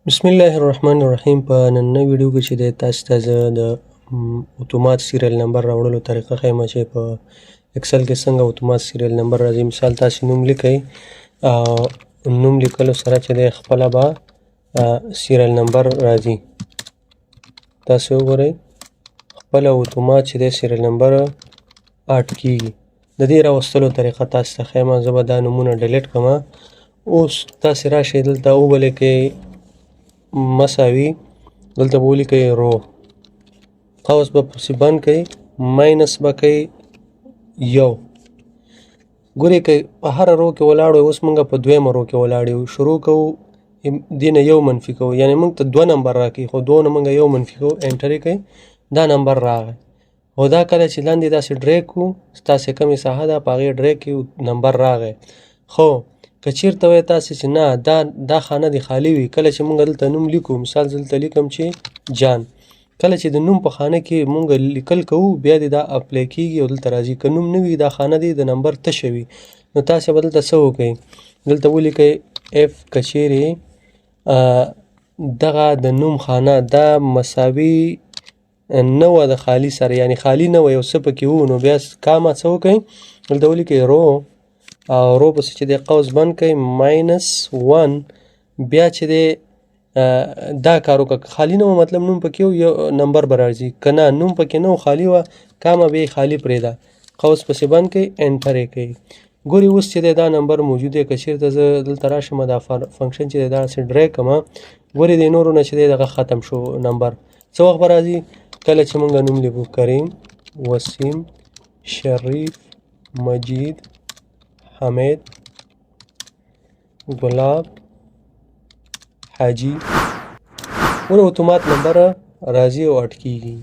بسم الله الرحمن الرحیم. په نننۍ ویډیو کې چې دی تاسو ته زه د اتومات سیریل نمبر راوړلو طریقه ښیم چې په اکسل کې څنګه اتومات سیریل نمبر راځي. مثال تاسو نوم لیکئ او نوم لیکلو سره چې دی خپله به سیریل نمبر راځي. تاسو وګورئ، خپله اتومات چې دی سیریل نمبر اډ کیږي. د دې راوستلو طریقه تاسو ته ښیم. زه به دا نومونه ډیلیټ کړم. اوس تاسې راشئ دلته وبه لیکئ مساوي، دلته به ولیکئ رو، قوس به پسې بند کړئ، ماینس به کړئ یو. ګورئ که په هره رو کې ولاړ وئ، اوس موږ په دویمه رو کې ولاړ یو، شروع کوو دې نه یو منفي کوو، یعنې موږ ته دوه نمبر راکوي، خو دوو نه موږ یو منفي کوو، انټر یې کړئ، دا نمبر راغی. خو دا کله چې لاندې داسې ډریک کړو، ستاسې کومې ساحه ده په هغې ډریک کې نمبر راغی. خو که چېرته وایي تاسې چې نه دا خانه دې خالي وي، کله چې موږ دلته نوم لیکو، مثال زه دلته لیکم چې جان، کله چې د نوم په خانه کې موږ لیکل کوو بیا دې دا اپلای کېږي او دلته راځي. که نوم نه وي دا خانه دې د نمبر تشه وي، نو تاسې به دلته څه وکئ، دلته ولیکئ اف که چېرې دغه د نوم خانه دا مساوي نه وه د خالي سره، یعنې خالي نه وه یو څه پکې وو، نو بیا کامه څه وکئ، دلته ولیکئ رو او رو پسې چې دی قوس بند کړئ ماینس ون، بیا چې دی دا کار وکړه. که خالي نه و مطلب نوم پکې و یو نمبر به راځي، که نه نوم پکې نه و خالي وه کامه بیا یې خالي پرېږده، قوس پسې بند کړئ انټر یې کړئ. ګورئ اوس چې دی دا نمبر موجود دی. که چېرته زه دلته راشم دا فنکشن چې دی داسې ډریک کړم، ګورئ د نورو نه چې دی دغه ختم شو نمبر. څه وخت به راځي؟ کله چې موږ نوم لیکو کریم، وسیم، شریف، مجید، حمید، ګلاب، حاجي، ګوره اتومات نمبر راځي او اډ کیږي.